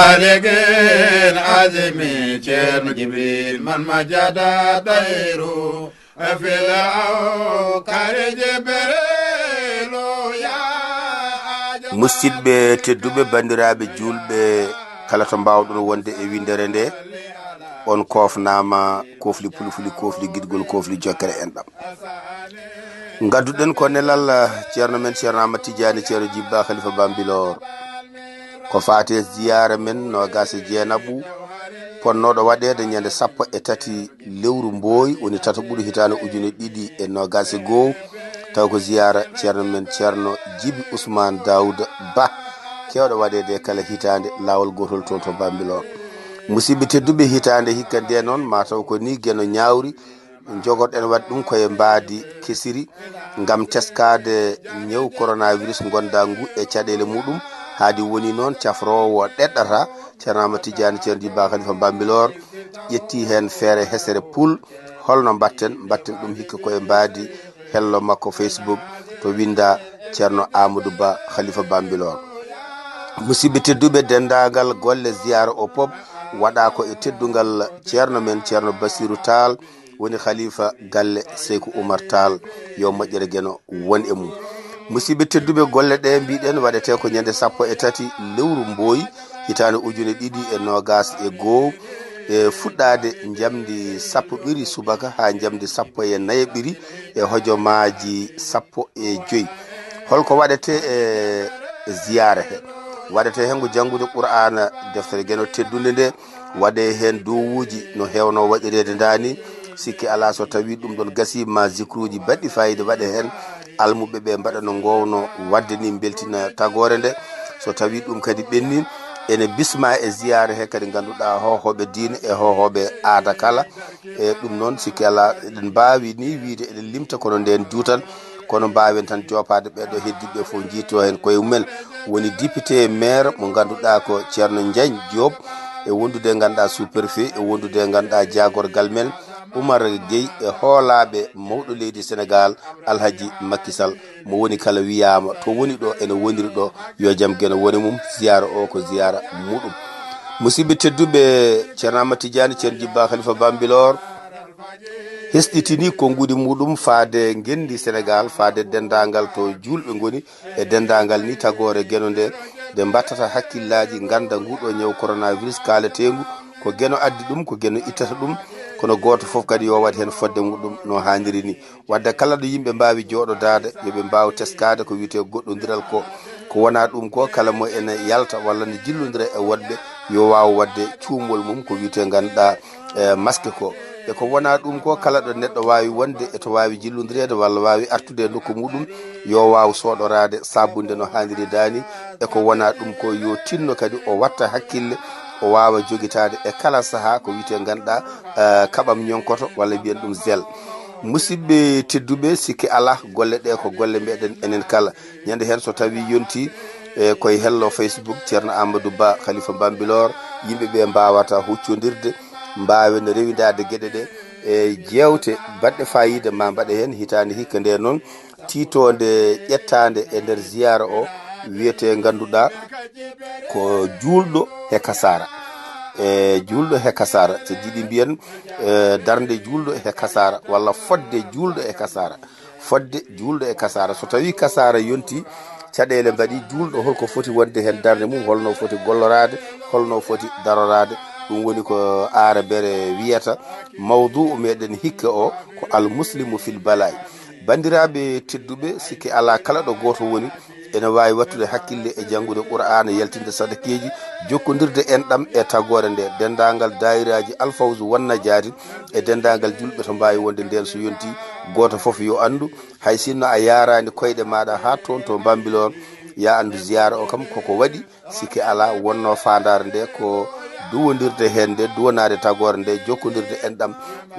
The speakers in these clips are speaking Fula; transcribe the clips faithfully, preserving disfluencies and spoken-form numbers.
Alegen azimi Ceerno Jibril man ma jada dayru. Fila aw kare Jibrilu ya aja. Musidɓe tedduɓe, banndiraaɓe juulɓe, kala to mbaawɗon wonde e winndere nde, on koofnaama koofli pulfuli, koofli giɗgol, koofli jokkere enɗam. Ngadduɗen ko nelal Ceerno men Ceerno Ahmad Tijaani Ceerno Jibba Khalifa Bambilor. Ko faati e ziyaara men noogaas e jeenaɓu, ponnooɗo waɗeede ñande sappo e tati lewru mbooy, woni tataɓuru hitaande ujune ɗiɗi e noogaas e goo. Taw ko ziyaara Ceerno men Ceerno Jibi Usmaan Daawuda Ba, keewɗo waɗeede kala hitaande laawol gootol toon to Bambilor. Musidɓe tedduɓe, hitaande hikka nde noon, ma taw ko ni Geno ñaawri, jogorɗen waɗde ɗum ko e mbaadi kesiri ngam teskaade ñaw coronavirus ngondaa ngu e caɗeele muɗum. Haadi woni noon cafroowo ɗeɗɗata, Ceerno Ahmad Tijaani Ceerno Jiba Khalifa Bambilor, ƴetti heen feere hesere pul. Holno mbatten? Mbatten ɗum hikka ko e mbaadi hello makko Facebook to winnda Ceerno Amadou Ba Khalifa Bambilor. Musidɓe tedduɓe, denndaangal golle ziyaara o pop waɗaa ko e teddungal Ceerno men Ceerno Basiru Taal, woni Khalifa galle Seyku Umar Taal, yo moƴƴere Geno won e mum. Musidɓe tedduɓe, golle ɗe mbiɗen waɗetee ko ñande sappo e tati lewru mbooy hitaande ujune ɗiɗi e noogaas e goo, e fuɗɗaade njamndi sappo ɓiri subaka haa njamndi sappo e nayi ɓiri e hojomaaji sappo e joy. Holko waɗetee e ziyaara he? Waɗetee heen ko janngude Qur'aana, deftere Geno teddunde nde, waɗee heen duwawuuji no heewnoo waɗireede ndaa ni. Sikke alaa, so tawii ɗum ɗoon gasii, ma zikruuji baɗɗi faayiida waɗe heen, almuɓɓe ɓe mbaɗa no ngoownoo waɗde ni, mbeltina tagoore nde. So tawii ɗum kadi ɓenni, ene bismaa e ziyaara he kadi ngannduɗaa hoohooɓe diine e hoohooɓe aada kala. E ɗum noon, sikke alaa, eɗen mbaawi ni wiyde eɗen limta, kono ndeen juutal, kono mbaawen tan joopaade ɓee ɗo heddiiɓe fof, njiitoo heen koye mumen. Woni député maire mo ngannduɗaa ko Ceerno Njaañ Joob, e wondude ngannduɗaa sous-préfet, e wondude ngannduɗaa jaagorgal men Umar Gueye, e hoolaaɓe mawɗo leydi Senegaal, Alhaji Macky Sall. Mo woni kala wiyaama to woni ɗo, ene woniri ɗo, yo jam Geno wone mum, ziyaara o ko ziyaara muɗum. Musidɓe tedduɓe, Ceerno Ahmad Tijaani, Ceerno Jibba Khalifa Bambilor, hesɗitini konnguɗi muɗum faade ngenndi Senegaal, faade denndaangal to juulɓe ngoni, e denndaangal ni tagoore Geno nde, nde mbattata hakkillaaji, ngannda nguɗo ñaw coronavirus kaaleteengu, ko Geno addi ɗum, ko Geno ittata ɗum, kono gooto fof kadi yo waɗ heen fodde muɗum no haaniri ni. Wadde kala ɗo yimɓe mbaawi jooɗodaade, yo ɓe mbaaw teskaade ko wiyetee goɗɗondiral ko. Ko wonaa ɗum ko, kala mo ene yalta walla ne jillondira e woɗɓe, yo waaw waɗde cuumol mum ko wiyetee ngannduɗaa, e, masque ko. E ko wonaa ɗum ko, kala ɗo neɗɗo waawi wonde e to waawi jillondireede walla waawi artude e nokku muɗum, yo waaw sooɗoraade saabunde no haaniri daani. E ko wonaa ɗum ko, yo tinno kadi o watta hakkille, o waawa jogitaade e kala sahaa ko wiyetee ngannduɗaa, e, kaɓam ñonkoto walla mbiyen ɗum zel. Musidɓe tedduɓe, sikke alaa, golle ɗe ko golle meɗen enen kala. Ñande heen so tawii yontii, e, koye hello Facebook, Ceerno Amadou Ba, Khalifa Bambilor, yimɓe ɓe mbaawata huccondirde, mbaawen rewindaade geɗe ɗe, e, jeewte baɗɗe faayiida ma mbaɗe heen hitaande hikka nde noon, tiitoonde ƴettaande e nder ziyaara o wiyetee ngannduɗaa ko juulɗo he kasaara. E, juulɗo he kasaara, so jiɗi mbiyen, e, darnde juulɗo he kasaara walla fodde juulɗo e kasaara. Fodde juulɗo e kasaara. So tawii kasaara yontii, caɗeele mbaɗi, juulɗo holko foti wonde heen darnde mum, holno foti golloraade, holno foti daroraade. Ɗum woni ko aarabere wiyata, mawdu'u meɗen hikka o ko al muslimu fil bala'i. Banndiraaɓe tedduɓe, sikke alaa kala ɗo gooto woni, ene waawi wattude hakkille e janngude Qur'aana, yaltinde sadakeeji, jokkondirde enɗam e tagoore nde. Denndaangal daayiraaji Alfawzu wan Najaati e denndaangal juulɓe to mbaawi wonde ndeen, so yontii, gooto fof yo anndu, hay sinno a yaaraani koyɗe maaɗa haa toon to Bambilor, ya anndu ziyaara o kam koko waɗi, sikke alaa, wonnoo faandaare nde ko duwondirde heen nde, duwanaade tagoore nde, jokkondirde enɗam,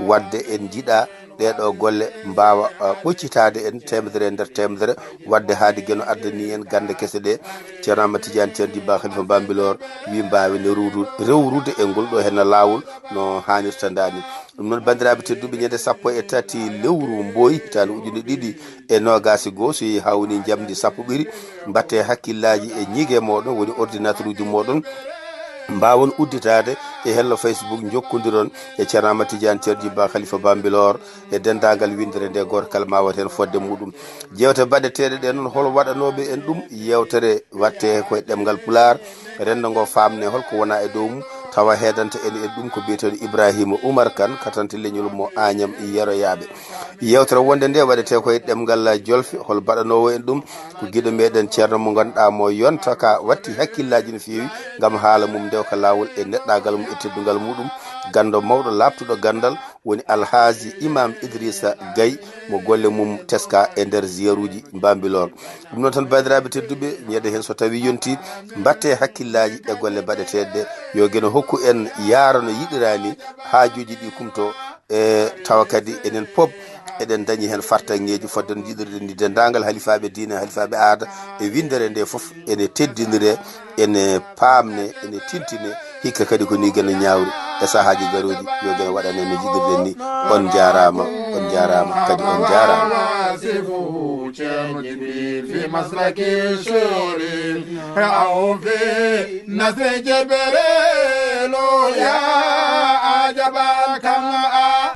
waɗde en njiɗaa ɗee ɗoo golle mbaawa, uh, ɓoccitaade en teemedere e nder teemedere, waɗde haade Geno addani en gannde kese ɗe. Ceerno Ahmad Tidiane, Ceerno Jibba Khalifa Bambilor, wi mbaawen rewru-, rewrude e ngol ɗoo heen laawol no haanirta ndaa ni. Ɗum noon, banndiraaɓe tedduɓe, ñande sappo e tati lewru Mbooy, hitaande ujunere ɗiɗi e noogaas e goo, so yehi haa woni njamndi sappo ɓiri, mbaɗte hakkillaaji e ñiige mooɗon, woni ordinateur uji mooɗon, mbaawon udditaade e hello Facebook, njokkondiron e Ceerno Amadou Tidiane Ceerno Djiba Khalifa Bambilor e denndaangal winndere nde, gooto kala maa waɗ heen fodde muɗum. Jeewte baɗeteeɗe ɗe noon, hol waɗanooɓe en ɗum? Yeewtere waɗte ko e ɗemngal Pulaar, renndo ngo faamne hol ko wona e dow mum, tawa heedanta en e ɗum ko biyeteeɗo Ibrahima Oumar Kane, katante leñol mo Añam Yeroyaaɓe. Yeewtere wonnde nde waɗete ko e ɗemngal Jolfe, hol baɗanoowo en ɗum? Ko giɗo meɗen Ceerno mo ngannduɗaa mo yonta ka watti hakkillaaji no feewi ngam haala mum ndewka laawol e neɗɗaagal mum e teddungal muɗum. Ganndo mawɗo laaɓtuɗo ganndal woni Alhaaji Imam Idrissa Gaye mo golle mum teska e nder ziyaruuji Bambilor. Ɗum noon tan, banndiraaɓe tedduɓe, ñande heen so tawii yontii, mbaɗte hakkillaaji e golle baɗeteeɗe ɗe. Yo Geno hokku en yaara no yiɗiraa ni, haajuuji ɗi kumto, e tawa kadi enen pop eɗen dañi heen fartaŋŋeeji. Fodde no njiɗirɗen ni, denndaangal halifaaɓe diine, halifaaɓe aada e winndere nde fof ene teddinire, ene paamne, ene tintine. Hikka kadi ko ni Geno ñaawri e sahaaji garooji. Yo Geno waɗan en no njiɗirɗen ni. On njaaraama, on njaaraama, kadi on njaaraama.